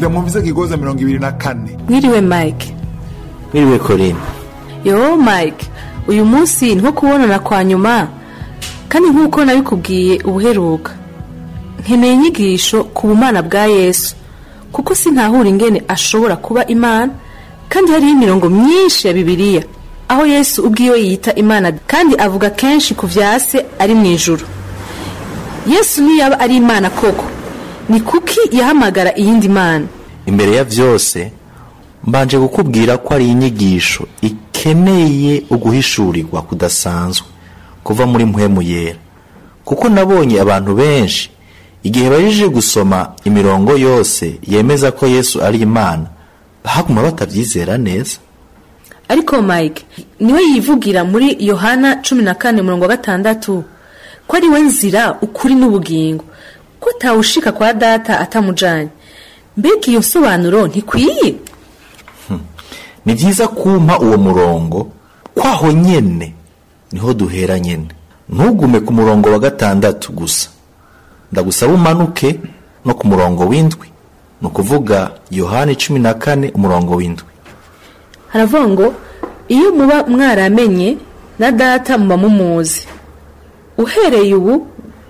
Mugira mwumvise Kigoza 24. Mwiriwe Mike. Mwiriwe Corinne. Yo Mike, uyu munsi nko kubonana kwa nyuma, kandi nk'uko nabikubwiye ubuheruka, nkeneye inyigisho ku bumana bwa Yesu, kuko sintahura ingene ashobora kuba Imana, kandi hariho imirongo myinshi ya Bibiliya aho Yesu ubwiwe yita Imana, kandi avuga kenshi ku vya Se ari mu ijuru. Yesu niyaba ari Imana koko, ni kuki yahamagara iyindi Mana? Imbere ya vyose mbanje kukubwira ko ari inyigisho ikeneye uguhishurirwa kudasanzwe kuva muri Mpwemu Yera, kuko nabonye abantu benshi igihe baje gusoma imirongo yose yemeza ko Yesu ari Imana bahaguma batavyizera neza. Ariko Mike niwe yivugira muri Yohana 14:6 ko ari we nzira, ukuri n'ubugingo, ko atawushika kwa Data atamujanye. Mbega iyo nsobanuro ntikwiye? Ni vyiza kumpa uwo murongo, kwaho nyene niho duhera nyene. Ntugume ku murongo wa 6 gusa, ndagusaba umanuke no ku murongo w'7, ni ukuvuga Yohana 14 umurongo w'7. Haravuga ngo iyo muba mwaramenye na Data muba mumuzi, uhereye ubu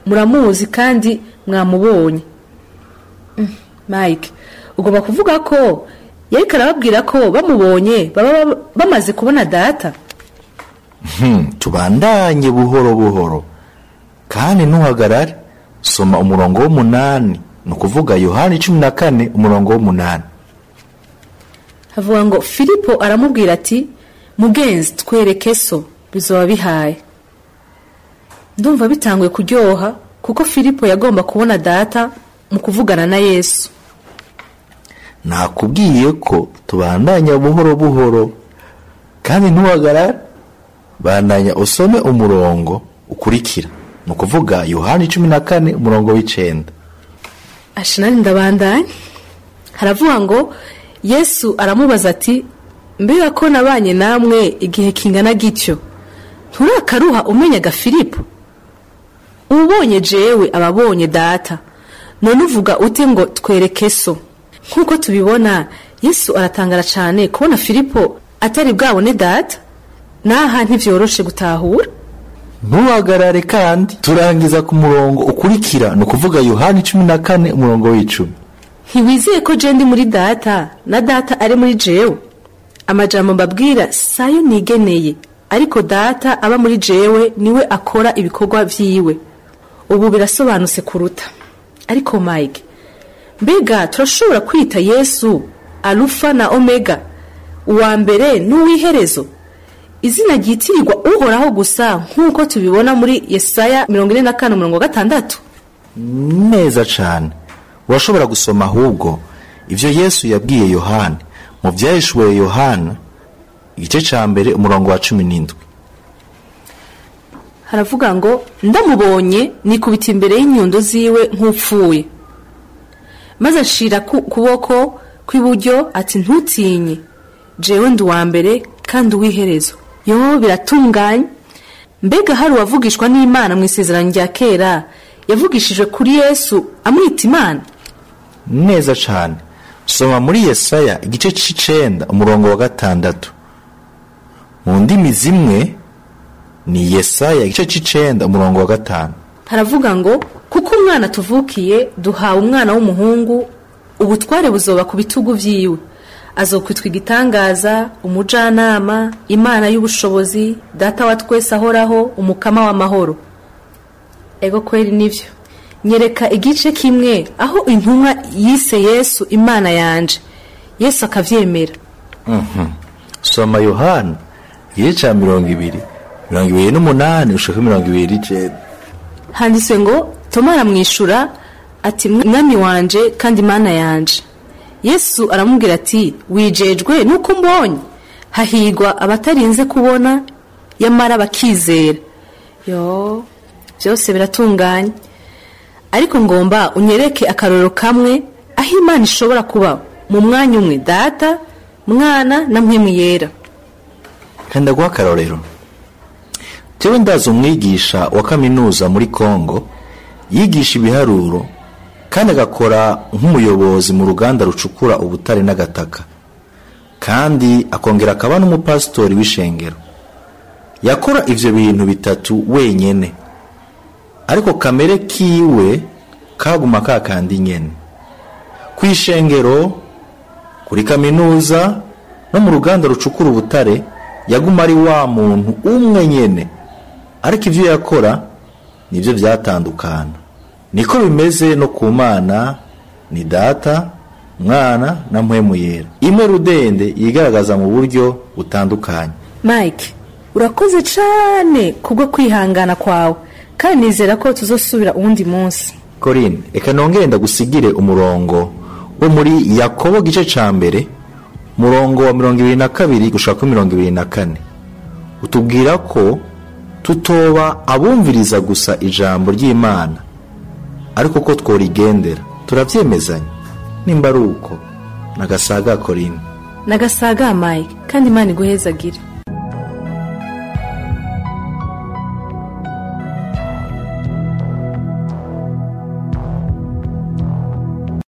muramuzi kandi mwamubonye. Mike, ugomba kuvuga ko yariko arababwira ko bamubonye baba bamaze kubona Data. Tubandanye buhoro buhoro kandi ntuhagarare. Soma umurongo w'8, ni ukuvuga Yohana 14 umurongo w'8. Havuga ngo Filipo aramubwira ati mugenzi twereke so bizoba bihaye. Ndumva bitanguye kuryoha, kuko Filipo yagomba kubona Data mu kuvugana na Yesu. Nakubwiye ko tubandanya buhoro buhoro kandi ntuhagarare. Bandanya usome umurongo ukurikira, ni ukuvuga Yohana 14 umurongo w'9. Ashinani ndabandanya. Haravuga ngo Yesu aramubaza ati mbega ko nabanye namwe igihe kingana gityo, nturakaruha umenyaga Filipo? Ubonye jewe ababonye Data, none uvuga ute ngo twereke so? Nkuko tubibona, Yesu aratangara cyane kubona Filipo atari bwabone Data. Naha ntivyoroshe gutahura. Ntuhagarare kandi turangiza ku murongo ukurikira, ni ukuvuga Yohana 14 umurongo w'10. Ntiwizeye ko je ndi muri Data na Data ari muri jewe? Amajambo mbabwira sayo nigeneye, ariko Data aba muri jewe niwe akora ibikorwa vyiwe. Ubu birasobanutse kuruta. Ariko Mike, mbega turashobora kwita Yesu Alufa na Omega, uwa mbere n'uw'iherezo, izina ryitirirwa Uhoraho gusa nk'uko tubibona muri Yesaya 44:6? Neza cane. Urashobora gusoma ahubwo ivyo Yesu yabwiye Yohana mu Vyahishuwe Yohana igice ca 1 umurongo wa 17. Haravuga ngo ndamubonye nikubita imbere y'inyundo ziwe nk'upfuye, maze ashira kuboko kw'iburyo ati ntutinye, jewe ndi uwa mbere kandi uw'iherezo. Yo biratunganye. Mbega hari uwavugishwa n'Imana mu isezerano rya kera yavugishijwe kuri Yesu amwita Imana? Neza cane. Soma muri Yesaya igice c'9 umurongo wa 6. Mu ndimi zimwe ni Yesaya igice c'9 umurongo wa 5. Haravuga ngo kuko umwana tuvukiye duhawe umwana w'umuhungu, ubutware buzoba ku bitugu vyiwe, azokwitwa igitangaza, umujanama, Imana y'ubushobozi, Data wa twese ahoraho, umukama w'amahoro. Ego kweri nivyo. Nyereka igice kimwe aho intumwa yise Yesu Imana yanje, Yesu akavyemera. Soma Yohana igice ca 20 28 ushaka 29. Handitswe ngo Toma aramwishura ati mwami wanje kandi Imana yanje. Yesu aramubwira ati wijejwe nuko mbonye, hahigwa abatarinze kubona yamara bakizera. Yo byose biratunganye, ariko ngomba unyereke akarorero kamwe aho Imana ishobora kuba mu mwanya umwe Data, Mwana na Mpwemu Yera. Kandi ndaguha akarorero. Jewe ndazi umwigisha wa kaminuza muri Kongo yigisha ibiharuro Kandi agakora nk'umuyobozi mu ruganda rucukura ubutare n'agataka. Kandi akongera akaba n'umupasitori w'ishengero. Yakora ivyo bintu bitatu wenyene. Ariko kamere kiwe kaguma kakandi nyene. Kw'ishengero, kuri kaminuza no mu ruganda rucukura ubutare yaguma ari wa muntu umwe nyene. Ariko ivyo yakora nivyo vyatandukana. Niko bimeze no ku Mana, ni Data, Mwana na Mpwemu Yera. Imwe rudende yigaragaza mu buryo butandukanye. Mike, urakoze cane kubwo kwihangana kwawe, kandi nizera ko tuzosubira uwundi munsi. Corinne, reka nongere ndagusigire umurongo wo muri Yakobo gice ca mbere, murongo wa 22 gushika kuri 24. Utubwira ko tutoba abumviriza gusa ijambo ry'Imana, ariko ko tworigendera. Turavyemezanya nimba ari uko. Nagasaga Corinne. Nagasaga Mike, kandi Imana iguhezagire.